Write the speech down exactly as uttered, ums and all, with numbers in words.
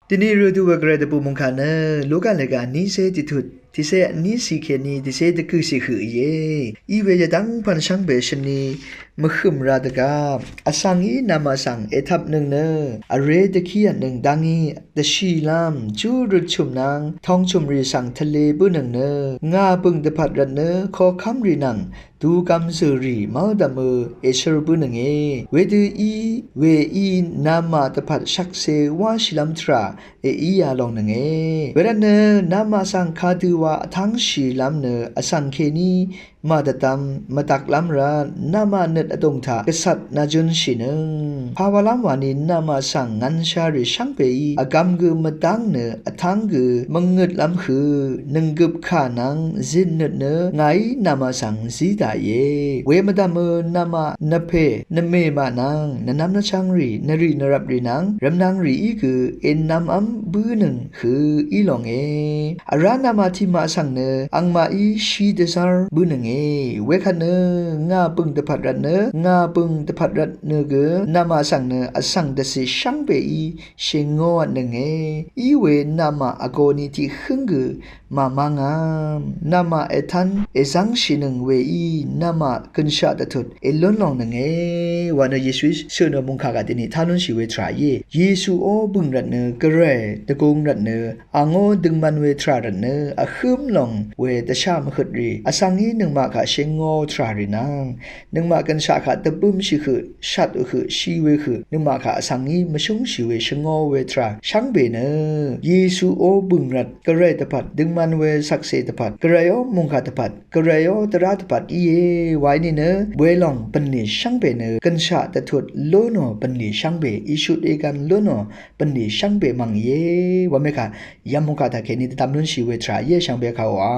Dvni rø dø we gvray dvbù mungkà nø Luka lèga nícé tiqtut tiqcé vnícì kèní tiqcé dvgø̀cì høq íe. Iwe yvdv́ng pv̀n shvngbe shvni mvhø̀m ra dvgá vsvng í namaq svng ètvpnøng nø vré dvkí vtnøng dvngí dvshìlv́m júrøt chø̀m nvng tongchø̀mrì svng tvlē bǿnøng nø ngà bø̀ng dvpvt rvtnø koqkv́mrì nvng dugvm zø̀rì mv́ldv̀mø èshør bǿnønge. Wedø í we í namaq dvpvt shvkse wáshìlv́m tvrà èí yalongnønge. Wervtnø namaq svng kadøwa vtv́ngshìlv́m nø vsvng kèní màdvdvm mvdvklv́m rvt namaq nøt vdùng taq gvcvt nvjø̄nshìnøng. Pawalv́m wani namaq svng ngvnshárì shvngbeí vgvm gø mvdv́ng nø vtv́ng gø mvngøtlv́m høq nønggøp kà nvng zitnøt nø ngàí namaq svng zí daqìe. Wemvdv̀mø namaq nvpè nvmèmaq nvng nvnvm nvchvngrì nvrì nvrvprì nvng rvmnvngrìí gø ènvmv́m bǿnøng høq í longe. Vrá namaq tiqmaq svng nø angmaqí shí dvzv́r bǿnønge. Wekvt nø ngà bø̀ng dvpvt rvtnø ngà bø̀ng dvpvt rvtnø gø namaq svng nø vsvng dvcì shvngbeí shèngōvtnønge. Iwe namaq vgoni tiqhǿng gø màmv́ngvm namaq ètv́n èzv́ngshìnøng weí namaq gø̀nshaq dvtut èlún longnønge. Wa nø Yesuí shø̀nò mungkà gaq dvni tá lúnshì we tvrà íe. Yesuó bø̀ng rvtnø gvray dvgung rvtnø àngó døngman we tvrà rvtnø vhǿm long we dvshá mvhøtrì vsvng í nøngmaq kaq shèngō tvrà rì nvng nøngmaq gø̀nshaq kaq dvbǿmshì høq shat høq shì we høq nøngmaq kaq vsvng í mvshúngshì we shvngō we tvrà shvngbe nø Yesuó bø̀ng rvt gvray dvpvt døngman we shvkse dvpvt gvrayó mungkà dvpvt gvrayó dvrá dvpvt íe. Waí nìnø welòng bv̀nlì shvngbe nø gø̀nshaq dvtut lúnò bv̀nlì shvngbe ìshut ègvn lúnò bv̀nlì shvngbe mv̀ng íe. Wamekà yv̀m mungkà taq kèní dvdvm lúnshì we tvrà íe shvngbe kàòá.